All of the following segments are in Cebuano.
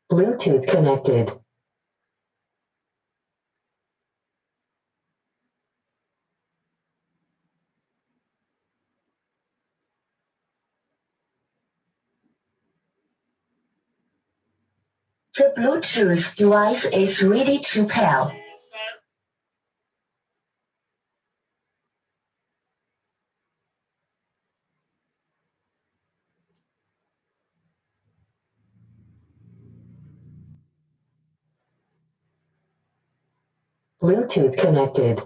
Bluetooth connected. The Bluetooth device is ready to pair. Bluetooth connected.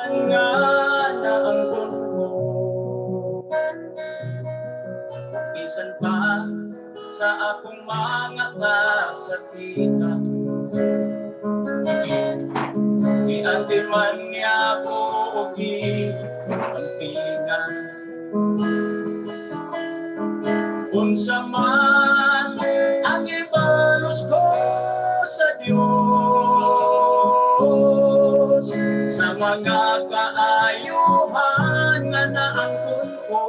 Nga naangkon ko, bisan pa sa akong mga kasakitan, Giantiman niya ako og giampingan. Unsa man ang ibalos ko sa Dios sa mga kaayuhan nga naangkon ko,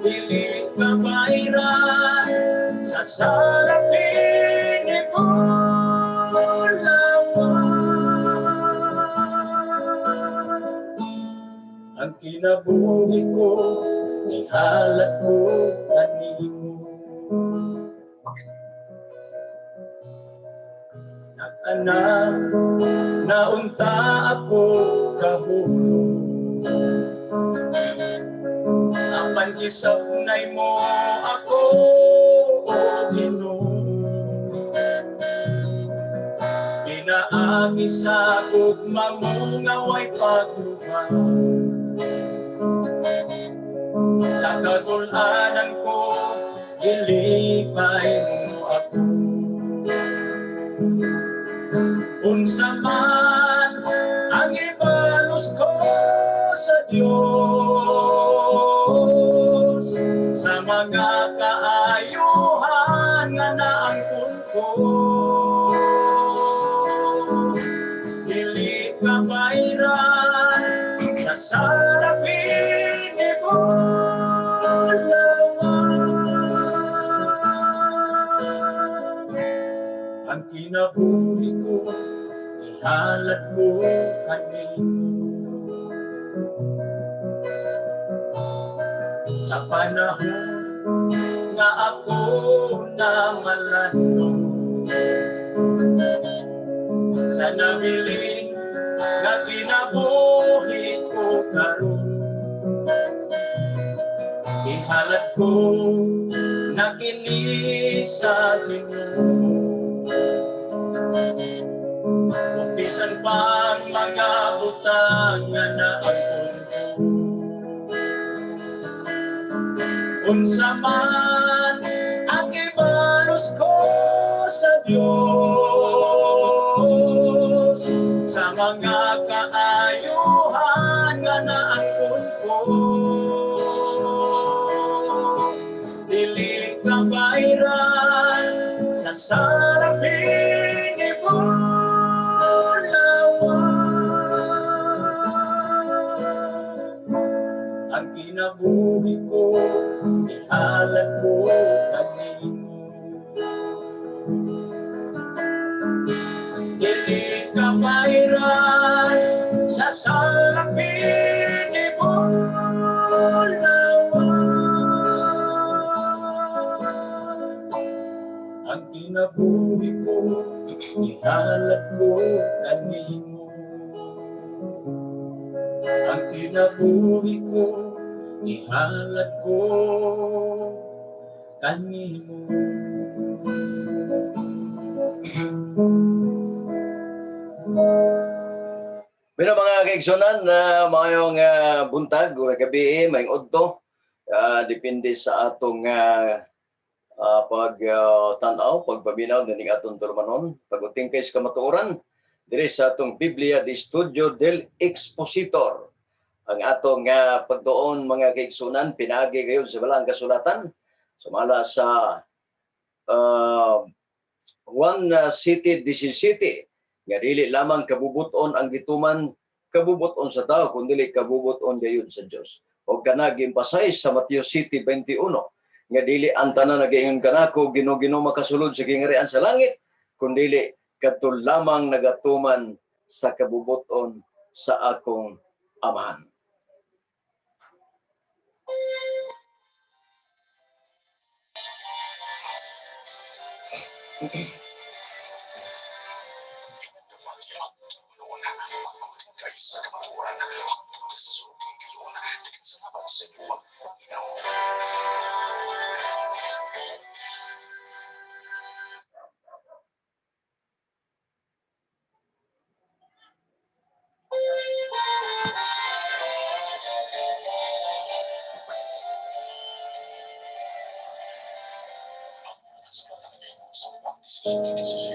dili kabayran sa salapi ni Bulawan. Ang kinabuhi ko, ihalat ko kanimo. Nag-anak na unta ako kahulog, apan gisabnay mo ako, o Ginoo. Pinaagi sa gugma mo nga way pagluha. Sa kagulanan ko, gilipay mo ako. Unsa man ang ibalos ko sa Dios sa mga kaayuhan nga naangkon ko, dili kabayran sa salapi ni Bulawan. Ang kinabuhi ko, ihalat ko kanimo. Sa panahon nga ako namalandong, sa nabilin nga kinabuhi ko karon, ihalat ko na kini sa Ginoo. Ug bisan pang mga butang nga naangkon ko. Unsa man ang ibalos ko sa Dios sa mga kaayuhan nga naangkon ko, dili kabayran sa salapi ni Bulawan. Ang kinabuhi ko, ihalat ko kanimo. Dili kabayran sa salapi ni Bulawan. Ang kinabuhi ko, ihalat ko kanimo. Ang kinabuhi ko, ihalat ko kanimo. Pero mga kaigsunan na maayong buntag o gabi, maayong udto, depende sa atong pag tan-aw, pagpaminaw nining atong tulumanon, pag-utingkay sa kamatuoran diri sa atong Biblia de Studio del Expositor. Ang atong pagduon, mga kaigsunan, pinaagi gayon sa balang kasulatan sumala sa Juan 7:17 nga dili lamang kabubuton ang gituman, kabubuton sa tao, kundi kabubuton gayud sa Dios. O kana gi-emphasize sa Mateo 7:21 nga dili ang tanan nagaingon kanako, "Ginoo, Ginoo," makasulod sa gingharian sa langit, kundi kadto lamang nagatuman sa kabubuton sa akong Amahan.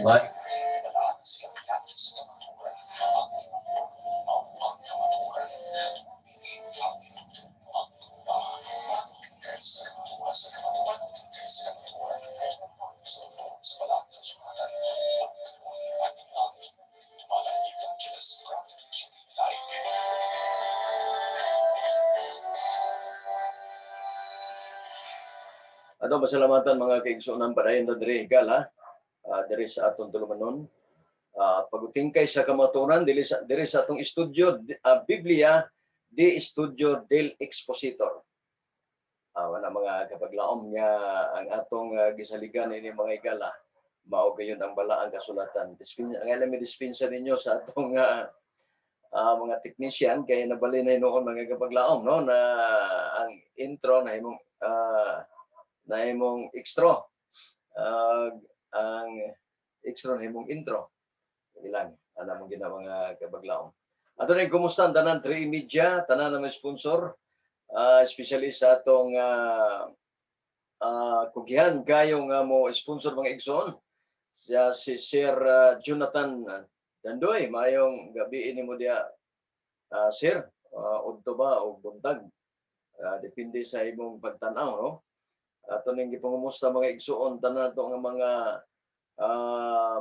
Bye. Ato pasalamatan, mga kaigsuonan, padayon ta diri, higala, diri sa atong tulumanon. Pagutingkay sa kamatuoran diri sa atong studio, Biblia di Studio del Expositor. Wala, mga kapaglaom, nga ang atong gisaligan ini, mga higala, mao gayon ang balaang kasulatan. Dispensa, ang alam dispensa ninyo sa atong mga technician kay nabali na hinuon, mga kapaglaom, no, na ang intro na imong extra, ang extra na himong intro ilang ana mong gina, mga kabaglaom. Ato na kumusta ang tanan 3 Media, tanan na may sponsor, especially sa atong kugihan kayo nga mo sponsor, mga igsoon, siya si Sir Jonathan Dandoy. Maayong gabi nimo diya, sir, udto ba o buntag, depende sa imong pagtan-aw, no? Ato ning gipangumusta, mga igsoon, tanan to nga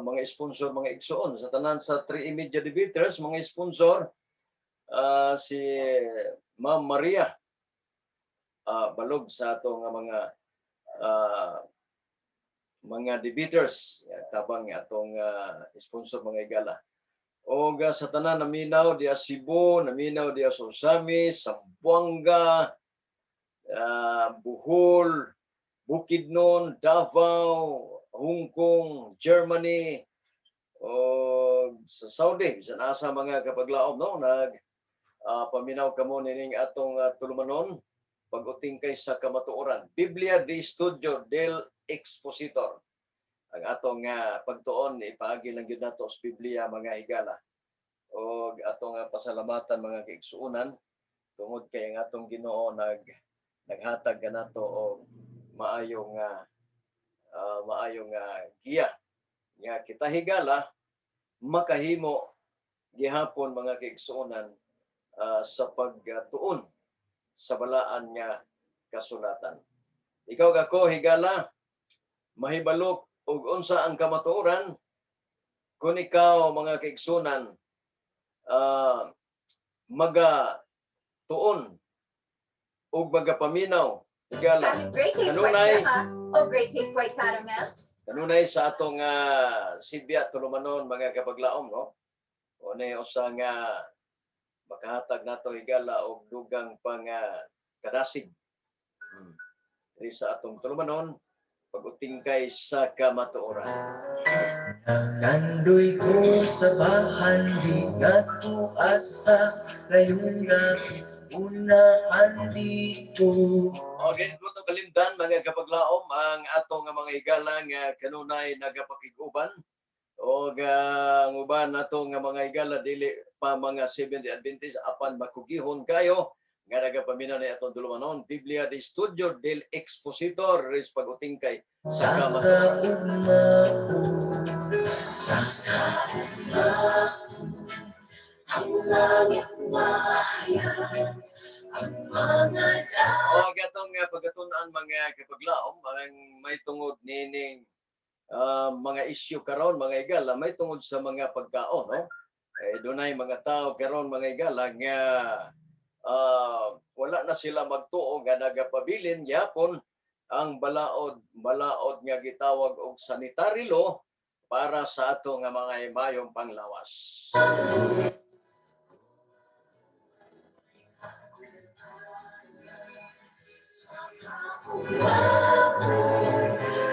mga sponsor, mga igsoon, sa tanan sa 3 Media Debaters, mga sponsor, si Ma'am Maria Balog, sa ato nga mga debaters, tabang atong sponsor, mga higala, o sa tanan naminaw diya Cebu, naminaw diya sa Ozamiz, Zamboanga, Bohol, Bukidnon, Davao, Hong Kong, Germany, o sa Saudi, bisan asa, mga kapaglaom, no, nag paminaw kamo nining atong tulumanon, pag-utingkay sa kamatuoran. Biblia de Studio del Expositor. Ang atong pagtuon ipaagi lang gyud nato sa Biblia, mga higala. O atong pasalamatan, mga kaigsuonan, tungod kay ang atong Ginoo naghatag kanato og maayong giya nga kita, higala, makahimo gihapon, mga kaigsuonan, sa pagtuon sa balaan nga kasulatan. Ikaw kako, higala, mahibalok og unsa ang kamatuoran kung ikaw, mga kaigsuonan, maga tuon ug magapaminaw, higala. Great Taste Kanunay. White Mocha o Great Taste White Caramel. Kanunay sa atong Sibya tulumanon, mga kapaglaom, no? O na usa nga makahatag nato, higala, og dugang pang kadasig. Diri sa atong tulumanon, pag-utingkay sa kamatuoran. Nangandoy ko sa bahandi nga asa ngayong gabi unahan dito. Okay, gusto kalimtan, mga kapaglaom, ang atong nga mga higala nga kanunay nagapakig-uban o ang uban nato nga mga higala dili pa mga Seventh Adventist apan makugihon kayo nga nagapaminaw ni atong tulumanon, Biblia de Studio del Expositor ris pag-utingkay sa Sa kamatuoran. Kaugmao, sa kaugmao, ang langit mahayag, ang mga O gatong pagkatun-an, mga kapaglaom, ang may tungod nining Mga issue karon, mga higala, may tungod sa mga pagkaon, no? Eh, dunay mga tao karon, mga higala, nga wala na sila magtuo nga nagapabilin gyapon ang balaod balaod nga gitawag og sanitary law para sa ato nga mga imayong panglawas.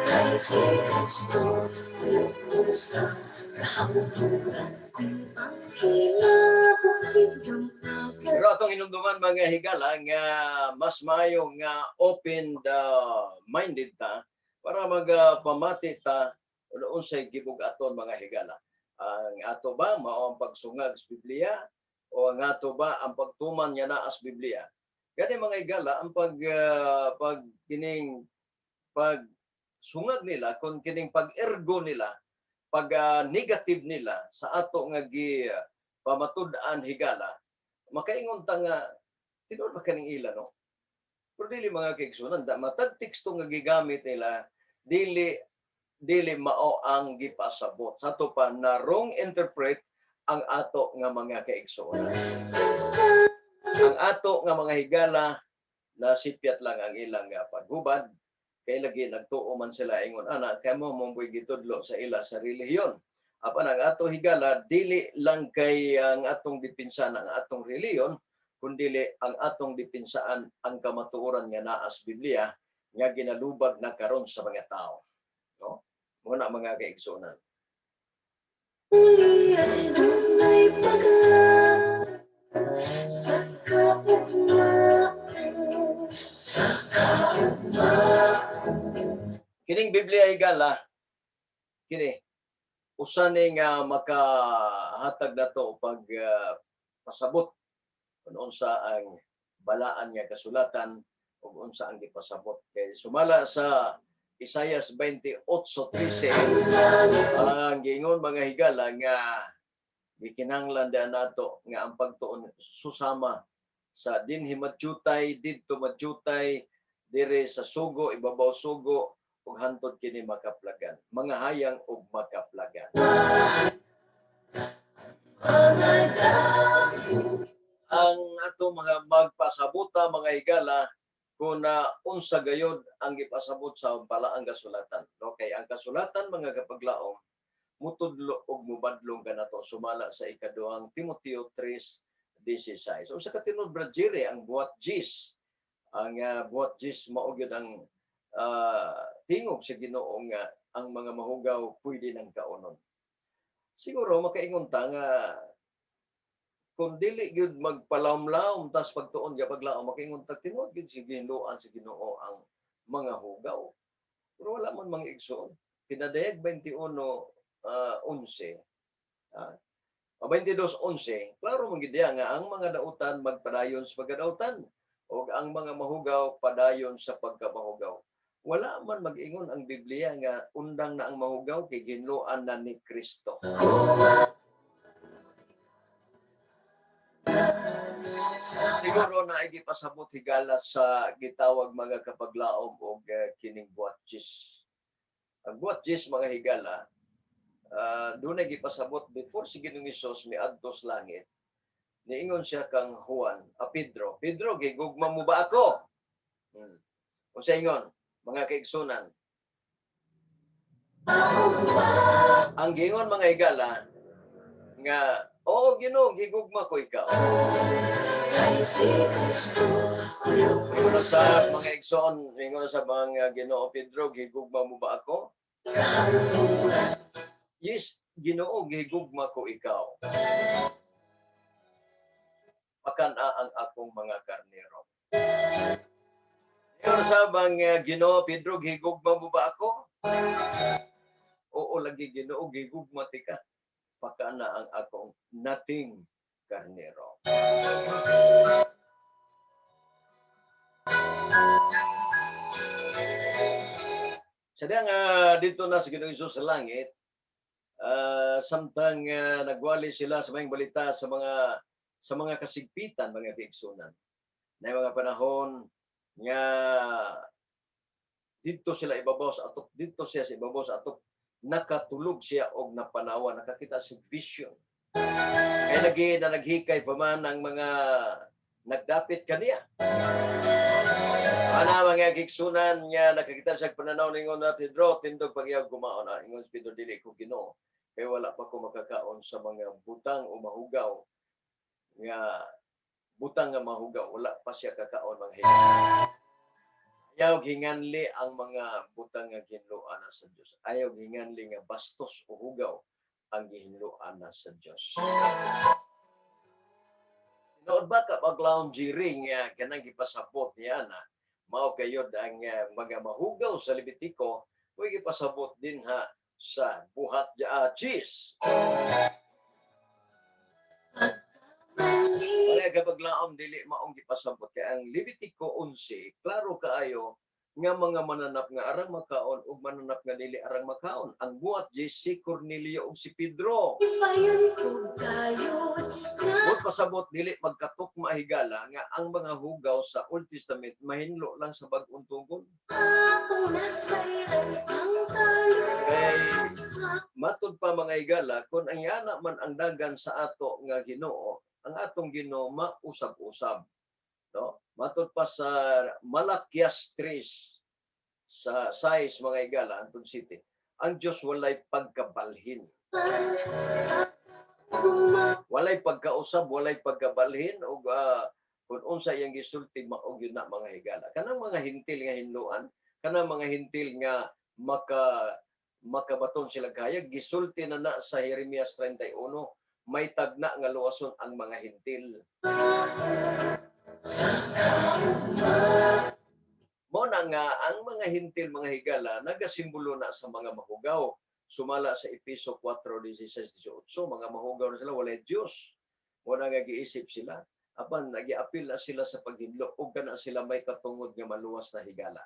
Kay si Kristo sa kahamburan kung ang kinabuhi ng Pero atong inumduman, mga higala, nga mas maayo nga open the minded ta para magpamati ta unsay gibug-aton, mga higala. Ang ato ba mao ang pagsungag sa Biblia o ang ato ba ang pagtuman nga naa sa Biblia? Gani, mga higala, ang pag kining pag sungag nila, kung kining pag-ergo nila, pag negative nila sa ato nga gi pamatud-an, higala, makaingon ta nga tinuod ba kaning ila, no? Pero dili, mga kaigsunan, da matag teksto nga gigamit nila dili dili mao ang gipasabot. Sa ato pa na wrong interpret ang ato nga mga kaigsunan. Ang ato nga mga higala, nasipyat lang ang ilang paghubad kay lagi nagtuo man sila ingon ana kay mo mo gitudlo sa ila sa relihiyon. Apan ang ato, higala, dili lang kay ang atong depensahan ang atong relihiyon, kundili ang atong depensahan ang kamatuoran nga naa sa Biblia nga ginalubag na karon sa mga tao, no? Mao na, mga kaigsuonan. Uliran dunay paglaom sa kaugmaon, sa kaugmaon. Kining Biblia, higala, kini usa ni nga makahatag nato pag pasabot kung unsa ang balaan nga kasulatan ug unsa ang gipasabot, kay sumala sa Isaias 28:13, ang giingon, mga higala, nga gikinahanglan da nato nga ang pagtuon susama sa dinhi madyutay, didto madyutay, dire sa sugo, ibabaw sugo, ug hantod kini makaplagan, mga hayang ug makaplagan. Mga damo. Ang ato mga magpasabuta, mga higala, kung na unsa gayod ang gipasabot sa balaang kasulatan, no? Kay ang kasulatan, mga kapaglaom, mutudlo og mubadlong kanato sumala sa ikaduhang Timoteo 3:16. Unsa ka tinuod, Brad Jerry, ang buhat Jis? Ang buhat Jis mao gyud ang tingog sa Ginoo nga ang mga mahugaw pwede nang kaunon. Siguro makaingon ta nga kung dili gyud magpalawm-lawm tas pagtuon ga paglaom, makaingon ta tinuod gyud si gihinloan sa Ginoo ang mga hugaw. Pero wala man, mga igsoon. Pinadayag 21 11, 22:11, klaro man gid diya nga ang mga dautan magpadayon sa pagkadautan ug ang mga mahugaw padayon sa pagkamahugaw. Wala man mag-ingon ang Biblia nga undang na ang mahugaw kay ginloan na ni Kristo. Siguro na gipasabot, higala, sa gitawag, mga kapaglaom, og kining buhat Jis. Ang buhat Jis, mga higala, doon ay gipasabot before si Ginoong Hesus miadto sa langit. Niingon siya kang Juan, a Pedro, "Pedro, gigugma mo ba ako?" Unsa ingon, mga kaigsunan? Ang giingon, mga higala, nga, "Oo, Ginoo, gigugma ko ikaw." Kay si Kristo Ingon na sa mga igsoon, ingon na sa mga Ginoo, "Pedro, gigugma mo ba ako?" "Yes, Ginoo, gigugma ko ikaw." "Pakan-a ang akong mga karnero." Ingon sa mga Ginoo, "Pedro, gigugma mo ba ako?" "Oo lagi, Ginoo, gigugma tika." "Pakan-a ang akong nating karnero." Sa diya nga dito na sa Ginoong Hesus sa langit, samtang nagwali sila sa mga balita sa mga kasigpitan, mga kaigsunan. Na mga panahon nga didto sila ibabaw sa atop, didto siya sa ibabaw sa atop. Nakatulog siya og napanawa, nakakita siya vision. Kay lagi na naghikay pa man ang mga nagdapit kaniya. Ana, mga kaigsuonan, nga nakakita siya pananaw, ningon na, "Pedro, tindog pagyaw gumaon na." Ingon si Pedro, "Dili ko, Ginoo. Kay wala pa ko makakaon sa mga butang o mahugaw nga butang nga mahugaw." Wala pa siya kakaon, mga higala. Ayaw hinganli ang mga butang nga gihinloan na sa Dios. Ayaw hinganli nga bastos o hugaw ang gihinloan na sa Dios. Tinuod ba kapag jiri nga kanang gipasabot niya na mao kayod ang mga mahugaw sa Levitico, may gipasabot din ha sa buhat cheese. Mga kapaglaom, dili maong gipasabot kay ang Levitico 11 klaro kaayo nga mga mananap nga arang makaon ug mananap nga dili arang makaon. Ang buhat Diyes si Cornelio ug si Pedro. But pasabot dili magkatukma, higala, nga ang mga hugaw sa Old Testament mahinlo lang sa bag-ong tugon. Kay matud pa, mga higala, kung ang yana man ang dagan sa ato nga Ginoo, ang atong Ginoo mausab-usab. No? Matud pa sa Malakias 3 sa 6, mga higala, Anton City, ang Diyos walay pagkabalhin. Walay pagkausab, walay pagkabalhin ug kung unsa iyang gisulti, mao gyud na, mga higala. Kanang mga Hentil nga hinloan, kanang mga Hentil nga makabaton sila kaya gisulti na na sa Jeremias 31, may tagna nga luwason ang mga Hentil. Mo na nga ang mga Hentil, mga higala, nagasimbolo na sa mga mahugaw. Sumala sa Epeso 4:16-18, mga mahugaw na sila, walay Diyos. Mo na nga giisip sila. Apan nagiapil na sila sa paghinlo ug kana sila may katungod nga maluwas na, higala.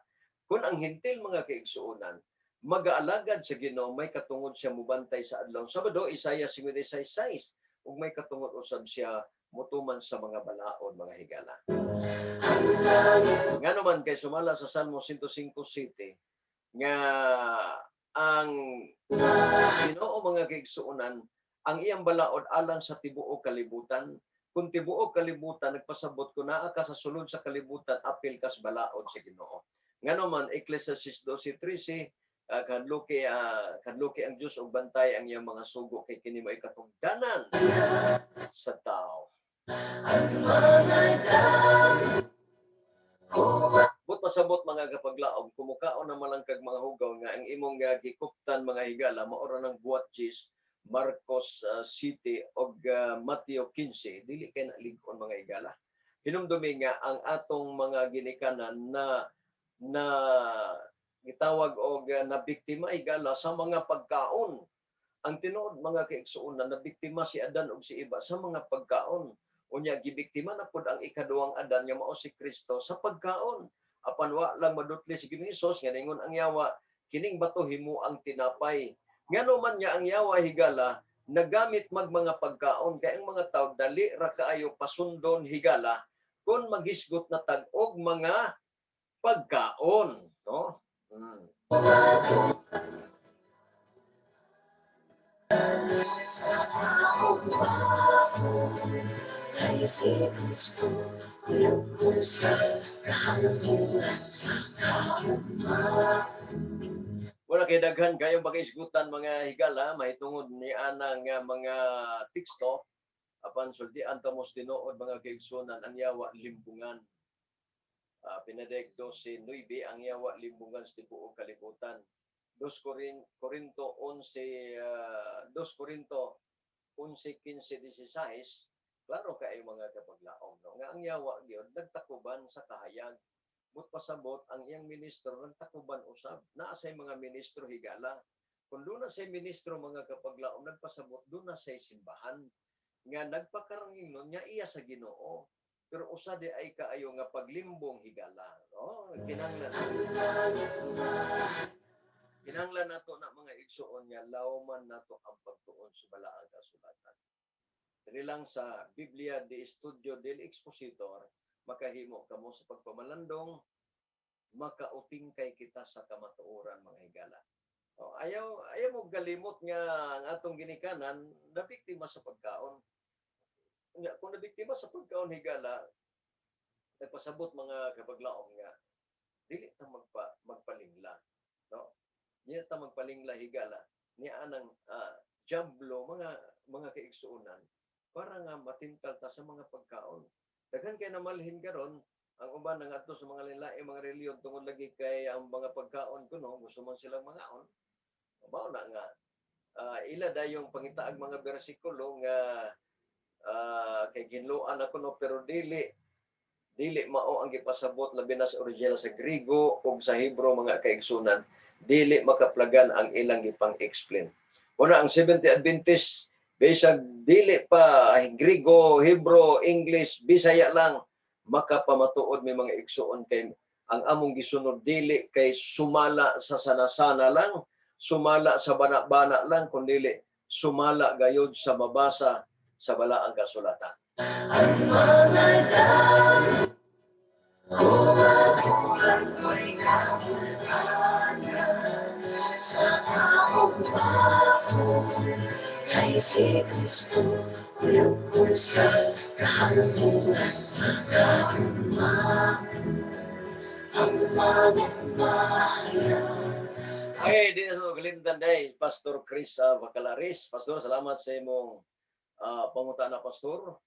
Kung ang Hentil, mga kaigsuonan, magaalagad sa Ginoo, may katungod siya mubantay sa adlaw Sabado, Isaiah 56:6, ug may katungod usab siya mutuman sa mga balaod, mga higala. Ngano man kay sumala sa Salmo 105:7 nga ang Ginoo, mga kaigsuonan, ang iyang balaod alang sa tibuok kalibutan. Kung tibuok kalibutan, nagpasabot ko naa ka sa sulod sa kalibutan, apil kas balaod sa Ginoo. Ngano man Ecclesiastes 12:13, kadluki ang Dios og bantay ang iyang mga sugo kay kini may katungdanan sa tao. But pasabot, mga kapaglaom, kumukaon na malangkag mga hugaw nga ang imong gikuptan, mga higala, maura ng buhat cheese, Marcos City og Mateo 15, dili kay na lig-on, mga higala. Hinumdumi nga ang atong mga ginikanan na na gitawag og na biktima, higala, sa mga pagkaon. Ang tinuod, mga kaigsuonan, na biktima si Adan ug si Eva sa mga pagkaon. Unya gibiktima na pud ang ikaduhang Adan nga mao si Kristo sa pagkaon. Apan wa lang madutli si Ginoong Hesus nga ningon ang yawa, "Kining bato himo ang tinapay." Ngano man nga ang yawa, higala, nagamit mag mga pagkaon kay ang mga tao dali ra kaayo pasundon, higala, kung magisgot na tag og mga pagkaon, no? Kay si Kristo sa kahantungan sa kaugma. Wala kay daghan kayong pagkaisgutan, mga higala, mahitungod ni ana nga mga teksto, apan sultian ta mos tinuod, mga kaigsunan, ang yawa limbungan. Pinadeg 12:9, ang yawa limbungan sa tibuok kalibutan. 2 Corinto 11, 2 Corinto 11:15 16, klaro kaayo, mga kapaglaom, no, nga ang yawa gyud nagtakuban sa kahayag. But pasabot ang iyang ministro nagtakuban usab. Naa say mga ministro, higala. Kung doon na say ministro, mga kapaglaom, nagpasabot doon na say simbahan nga nagpakaranging nun nga iya sa Ginoo. Pero usa di ay kaayo nga paglimbong, higala, no? Kinahanglan nato na, mga igsuon, nga lawman nato ang pagtuon sa balaang kasulatan. Dili lang sa Biblia de Estudio del Expositor makahimo kamo sa pagpamalandong, makautingkay kita sa kamatuoran, mga higala. Oh, ayaw ayaw mo galimot nga ang atong ginikanan nabiktima sa pagkaon. Nya kung nabiktima sa pagkaon, higala, nagpasabot, mga kapaglaom, nga dili ta magpalingla, no? Dili ta magpalingla, higala, niya anang jablo, mga kaigsuonan, para nga matintal ta sa mga pagkaon. Daghan kay namalhin karon ang uban nangadto sa mga lain mga relihiyon tungod lagi kay ang mga pagkaon kuno gusto man silang mangaon. Mao na nga ila dayong pangitaag mga bersikulo nga kay ginloan ako, no? Pero dili dili mao ang gipasabot, labi na sa original sa Griego ug sa Hebrew, mga kaigsunan. Dili makaplagan ang ilang gipang-explain. Una, ang Seventh Adventist, bisag dili pa Griego, Hebrew, English, Bisaya lang, makapamatuod may, mga igsuon, kay ang among gisunod dili kay sumala sa sana-sana lang, sumala sa bana-bana lang, kundi sumala gayod sa mabasa sa balaang kasulatan. Ang mga dam Kumatulan mo'y kaultanan sa taong baon. Kay si Kristo kuyog ko sa kahantungan sa kaugmaan. Ang mga bayan. Okay, di na sa kalimtan day, Pastor Chris Bacalaris. Pastor, salamat sa imong pangutana, Pastor.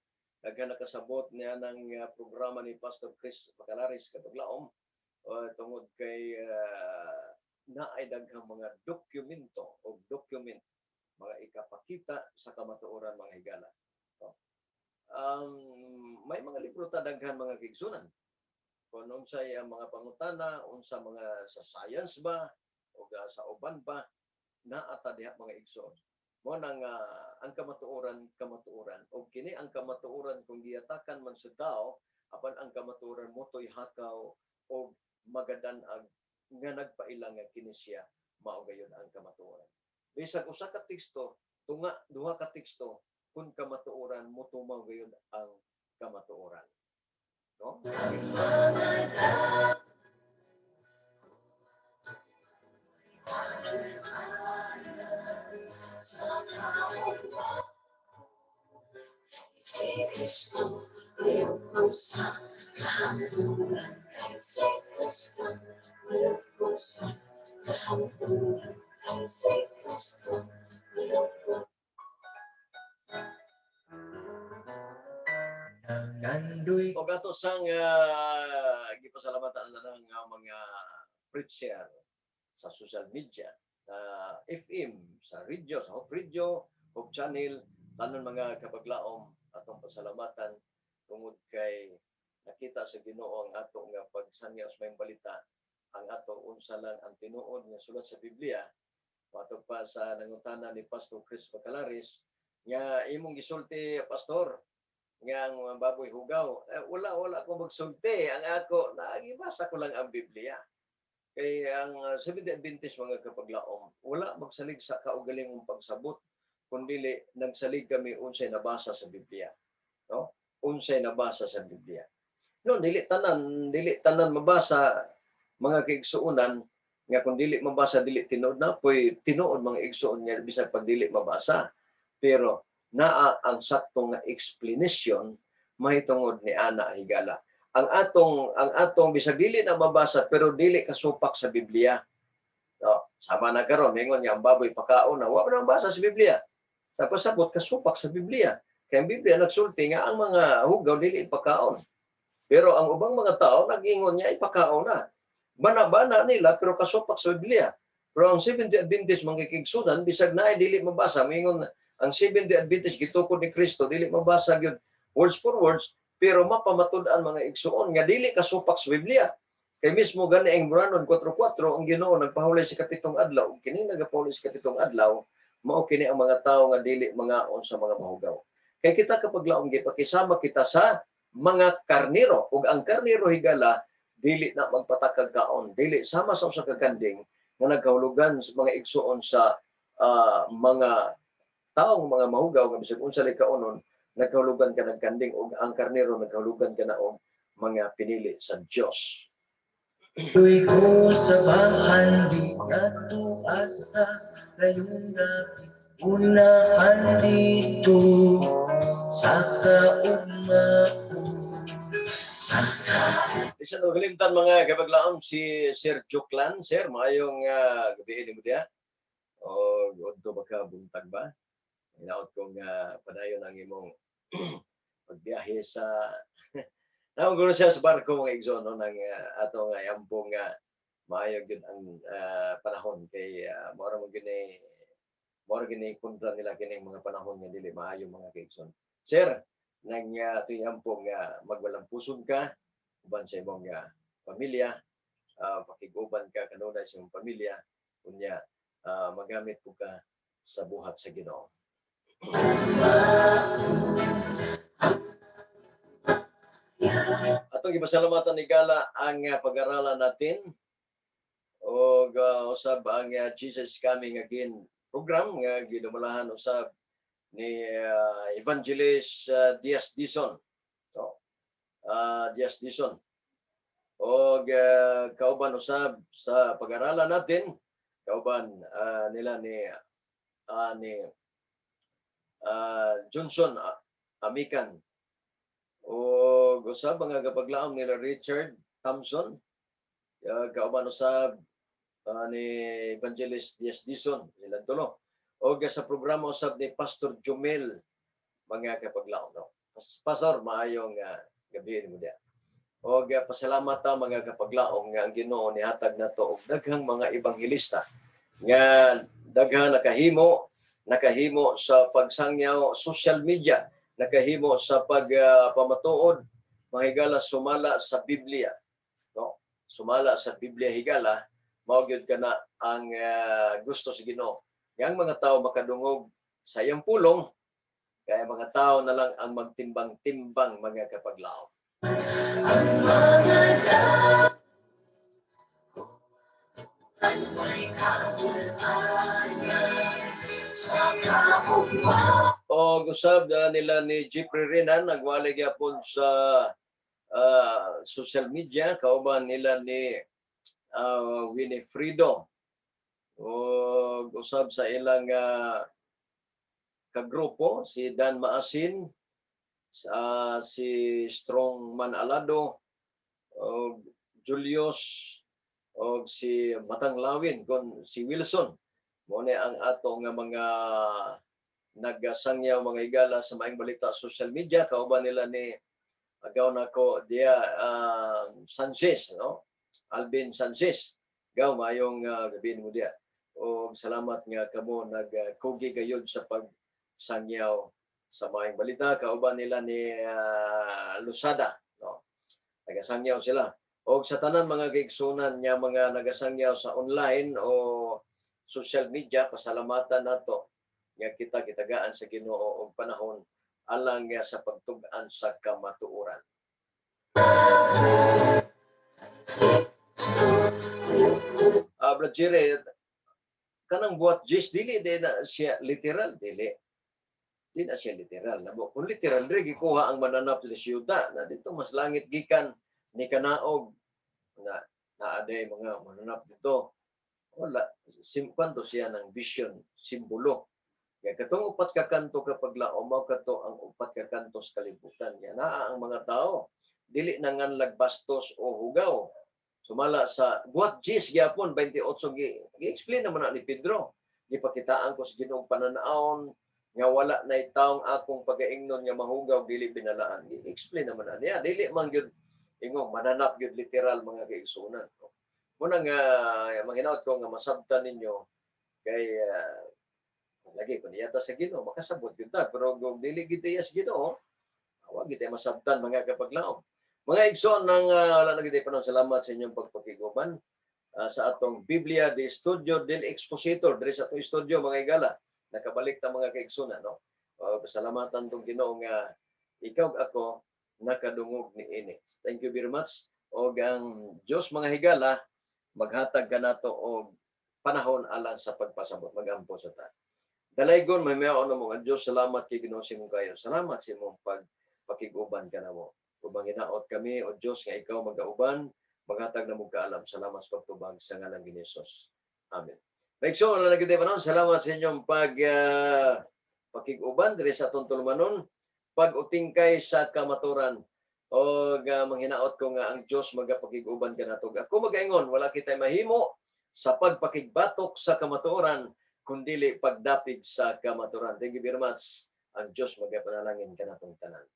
Daghan nakasabot niya ng programa ni Pastor Chris Bacalaris, kapaglaom, tungod kay naay daghang mga dokumento o document, mga ikapakita sa kamatuoran, mga higala. No? May mga libro ta daghan, mga kaigsunan. Kung unsay ang mga pangutana, unsa mga sa science ba o sa uban ba, naa ta diha, mga igsoon. Mo nang ang kamatuoran kamatuoran og kini ang kamatuoran kung giyatakan man sa tao, apan ang kamatuoran motoy hakaw og magadan-ag nga nagpaila nga kini siya mao gayon ang kamatuoran. Bisag usa ka teksto, tunga duha ka teksto, kung kamatuoran, motumaw gayon ang kamatuoran. No? Ang mga dam sa taong si Kristo kuyog ko sa kahamburan. Kay si Kristo kuyog ko sa kahamburan. Kay si Kristo kuyog ko. Nangandoy. Og ato sang gipasalamatan ang mga preacher sa social media, sa FM, sa radio, sa Hope Radio, Hope Channel, tanan, mga kapaglaom, atong pasalamatan tungod kay nakita sa Ginoo ang ato nga pagsangyaw sa maayong balita, ang ato unsa lang ang tinuod nga sulat sa Biblia. Matod pa sa nangutana ni Pastor Chris Bacalaris nga imong gisulti, Pastor, nga ang mga baboy hugaw. Eh, wala wala ko magsulti. Ang ako, nagibasa ko lang ang Biblia. Kay ang Seventh Adventist, mga kapaglaom, wala magsalig sa kaugalingong pagsabot, kundi nagsalig kami unsay nabasa sa Biblia. No? Unsay nabasa sa Biblia. No, dili tanan mabasa, mga kaigsuonan, nga kung dili mabasa dili tinuod na poy tinuod, mga igsuon, nga bisag pag dili mabasa. Pero naa ang sakto nga explanation mahitungod ni ana, higala. Ang atong bisag dili na mabasa pero dili kasupak sa Biblia. No, sama na karon ingon nga ang baboy pakaon na, wa man mabasa sa Biblia. Sa pasabot kasupak sa Biblia. Kay ang Biblia nagsulti nga ang mga hugaw dili ipakaon. Pero ang ubang mga tao nag-ingon niya ipakaon na. Bana-bana nila pero kasupak sa Biblia. Pero ang Seventh Adventist, mga kaigsunan, bisag naay dili mabasa, mingon ang Seventh Adventist gitukod ni Kristo, dili mabasa gyud words for words, pero mapamatud-an, mga igsuon, nga dili kasupak sa Biblia. Kay mismo gani ang Hebranon 4:4, ang Ginoo nagpahulay sa kapitong adlaw, ug kini nagapahulay sa kapitong adlaw, mao kini ang mga tawo nga dili mangaon sa mga mahugaw. Kay kita, kapaglaom, gipakisama kita sa mga karniro, ug ang karniro, higala, dili na magpatakag kaon, dili sama sa usa ka kanding nga nagkahulugan sa mga igsuon sa mga taong mga mahugaw nga bisag unsa lay kaonon, nagkahulugan ka ng kanding, ug ang karnero nagkahulugan ka na og mga pinili sa Dios. Tuloy ko sa bahan di nato asa layong dapit unahan dito sa kaugmao sa Isa na kalimtan, mga kapaglaom, si Sir Juklan. Sir, maayong gabi nimo diha. O udto ba ka, buntag ba? Hinaot kong padayon ang imong pagbiyahe sa Naong siya sa barko, mga igsoon, no, nang ato nga yampong nga maayo gyud ang panahon kay mao ra man gyud ni mao ra gyud ni kontra nila kining mga panahon nga dili maayo, mga kaigsoon. Sir, nang ato yampong nga magwalang pusod ka uban sa imong pamilya, pakig-uban ka kanunay sa imong pamilya, unya magamit po ka sa buhat sa Ginoo. Atong gipasalamatan ni Gala ang pag-aralan natin o usab ang Jesus Coming Again program nga ginumalahan usab ni Evangelist Diaz Dizon. So, Diaz Dizon. O kauban usab sa pag-aralan natin, kauban nila ni Johnson Amikan o usab mga kapaglaom nila Richard Thompson, kauban usab ni Evangelist Diaz Dizon, sila tulo, o sa programa usab ni Pastor Jumel, mga kapaglaom, no. Pastor, maayong gabi nimo diha. Og pasalamat ta, mga kapaglaom, nga ang Ginoo nihatag nato og daghang mga ebanghelista nga daghan nakahimo nakahimo sa pagsangyaw social media, nakahimo sa pagpamatuod, mga higala, sumala sa Biblia, no? Sumala sa Biblia, higala, mao gyud kana ang gusto sa Ginoo nga ang mga tao makadungog sa iyang pulong, kaya mga tao na lang ang magtimbang-timbang, mga kapaglaom. Ang mga may kaugmanan sa kaugmanan. O gusab nila ni Jeffrey Renan, nagwali gyapon sa social media, kauban nila ni Winifredo o usab sa ilang kagrupo si Dan Maasin, si Strong Manalado o Julius o si Matang Lawin kon si Wilson. Mo ni ang ato nga mga nagsangyaw, mga higala, sa Maayong Balita social media, kauban nila ni agaw nako dia Sanchez, no, Alvin Sanchez. Gaw, maayong gabi mo dia og salamat nga kamo nagkugi gayud sa pagsangyaw sa Maayong Balita, kauban nila ni Lusada, no. Nagasangyaw sila. Og sa tanan mga kaigsunan nga mga nagasangyaw sa online o social media, pasalamatan nato nga kita gitagaan sa Ginoo og panahon alang nga sa pagtug-an sa kamatuoran. Brad Jerry, kanang buhat Jis, dili din na siya literal, dili. Di na siya literal. Nabo, kung literal, diri gikuha ang mananap sa siyudad na dito mas langit gikan ni kanaog na naaday mga mananap dito. Wala. Kwanto siya ng vision, simbolo. Kaya katong upat ka kanto kapag mao kato ang upat ka kanto sa kalibutan. Kaya naa ang mga tao dili na nganlag bastos o hugaw. Sumala sa buhat Jis gyapon 28, gi-explain naman na ni Pedro. Gipakitaan ko sa Ginoo pananaon nga wala na taong akong pagaingnon nga mahugaw dili binalaan. Gi-explain naman na niya. Dili man gyud ingong mananap gyud literal, mga kaigsuonan. Muna nga manghinaot ko nga masabtan ninyo kay lagi kung iyata sa Ginoo makasabot gyud ta, pero kung dili gid iya sa Ginoo, wa gid tay masabtan, mga kapaglaom. Mga igsoon nang wala na gid panahon, salamat sa inyong pagpakiguban sa atong Biblia de Studio del Expositor diri sa atong studio, mga higala. Nakabalik ta, mga kaigsoon, no. Pasalamatan tong Ginoo nga ikaw ug ako nakadungog ni ini. Thank you very much. Og ang Dios, mga higala, maghatag kanato og panahon alang sa pagpasabot. Magampo sa ta. Dalaygon, may mayaon mo ang Dios, salamat kay Ginoo sa imong kayo. Salamat sa imong pagpakig-uban kanamo. Ubang hinaot kami o Dios nga ikaw magauban Maghatag namo kaalam. Salamat sa pagtubag sa ngalan ni Jesus. Amen. Maigsoon, wala na gyud panon. Salamat sa inyong pakig-uban diri sa atong tulumanon, Pag-utingkay sa Kamaturan. O manghinaot ko nga ang Dios magapakig-uban kanato. Ako magaingon, wala kitay mahimo sa pagpakigbatok sa kamatuoran kundili pagdapig sa kamatuoran. Thank you very much. Ang Dios magapanalangin kanatong tanan.